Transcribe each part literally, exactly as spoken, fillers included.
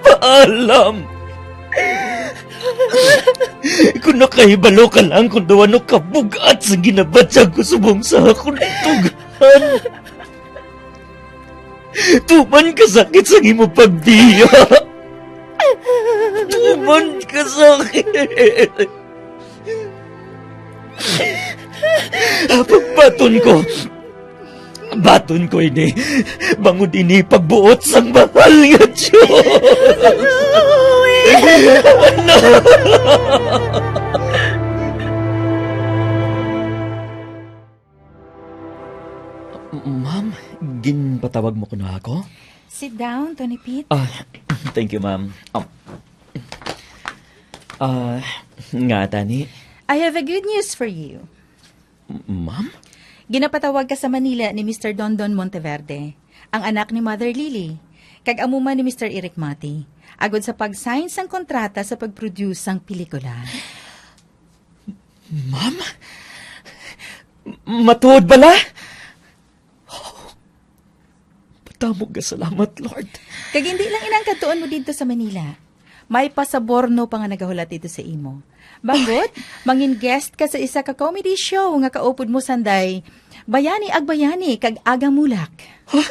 Paalam! Kung nakahibalo ka lang kung daw ano kabug-at sa ginabatyag ko subong sa akon tughan. Tuman ka sakit sang imo pagbiya. Tuman ka sakit. Pagbaton ko. Baton ko ini. Bangod ini pagbuot sang mahal nga Dios. Anak. Ma'am, ginpatawag mo kuno ako? Sit down, Tony Pete. Ah, thank you, ma'am. Um, ah, nga tani? I have a good news for you. M-, ma'am? Ginapatawag ka sa Manila ni Mister Dondon Monteverde, ang anak ni Mother Lily, kag amo man ni Mister Eric Mati, agod sa pag-sign sang kontrata sa pag-produce sang pelikula. Ma'am? Matuod bala? Padamo nga salamat, Lord. Kag hindi lang ina ang kadtuon mo didto sa Manila. May pasaborno pa nga nagahulat didto sa imo. Bangod, mangin guest ka sa isa ka comedy show nga kaupod mo sanday, Bayani Agbayani kag Aga Mulak. Huh?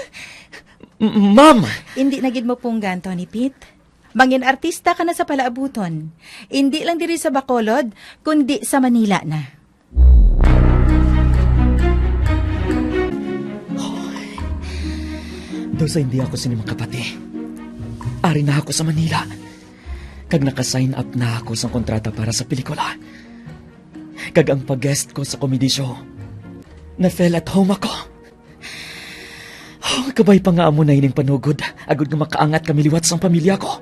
M-, ma'am! Hindi na gid mo punggan, Tony Pete. Mangin artista ka na sa palaabuton. Hindi lang diri sa Bacolod, kundi sa Manila na. Daw sa hindi ako sini makapati, ari na ako sa Manila, kag naka-sign up na ako sang kontrata para sa pelikula. Kag ang pag-guest ko sa comedy show, na-feel at home ako. Oh, kabay pa nga amo na ining panugod, agod nga makaangat kami liwat sang pamilya ko.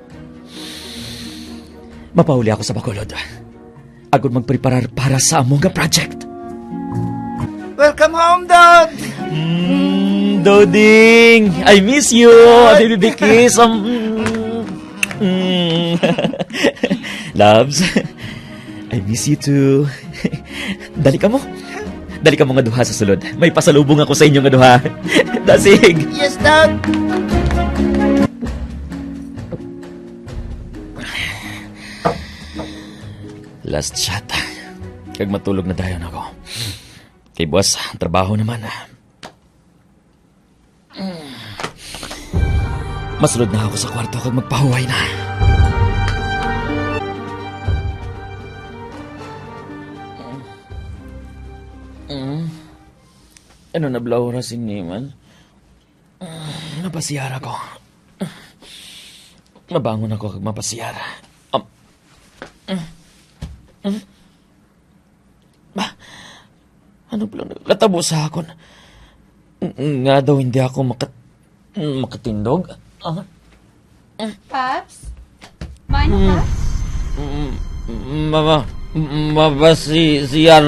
Mapauli ako sa Bacolod, agod magpreparar para sa amo nga project. Welcome home, Dod! Mm, Doding! I miss you! A baby kiss! Um, mm. Loves, I miss you too. Dali kamo. Dali kamo nga duha sa sulod. May pasalubong ako sa inyo nga duha. Dasig! Yes, Dad! Last shot. Kag matulog na dayon ako. Kay buwas, trabaho naman. Masulod na ako sa kwarto kag magpahuway na. Mm. Ano na bala oras ini man? Mm, mapasiyar ako. Mabangon ako kag mapasiyar. Um, mm, mm. Ba? Ano pala nakatabo sa akon? Nga daw hindi ako makat-, makatindog? Ah? Paps? Mano, Mm. Paps? Mm, Mama, mabasiyar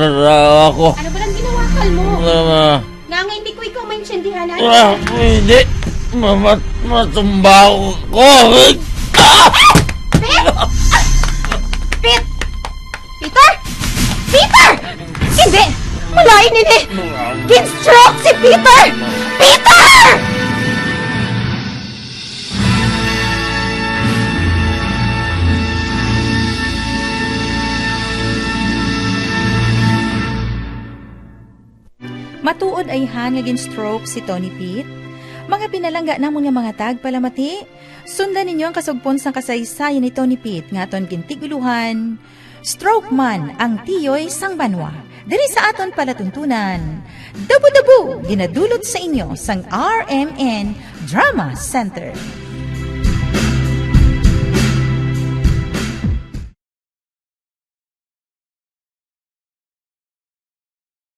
ako. Ano ba lang ginawakal mo? Mama. Nga nga hindi ko ikaw maintindihan, ay? Ah, hindi. Mama, matumba ko. Pete! Pete! Peter! Peter! Hindi! Malain ini! Gin-stroke si Peter! Peter! Matuod, ayhan, nga gin-stroke si Tony Pete? Mga pinalangga namon nga mga tagpalamati, sundan ninyo ang kasugpon sang kasaysayan ni Tony Pete nga aton gintig-ulohan, Stroke Man ang Tiyoy sang Banwa, diri sa aton palatuntunan. Dabu-dabu, ginadulot sa inyo sang R M N Drama Center.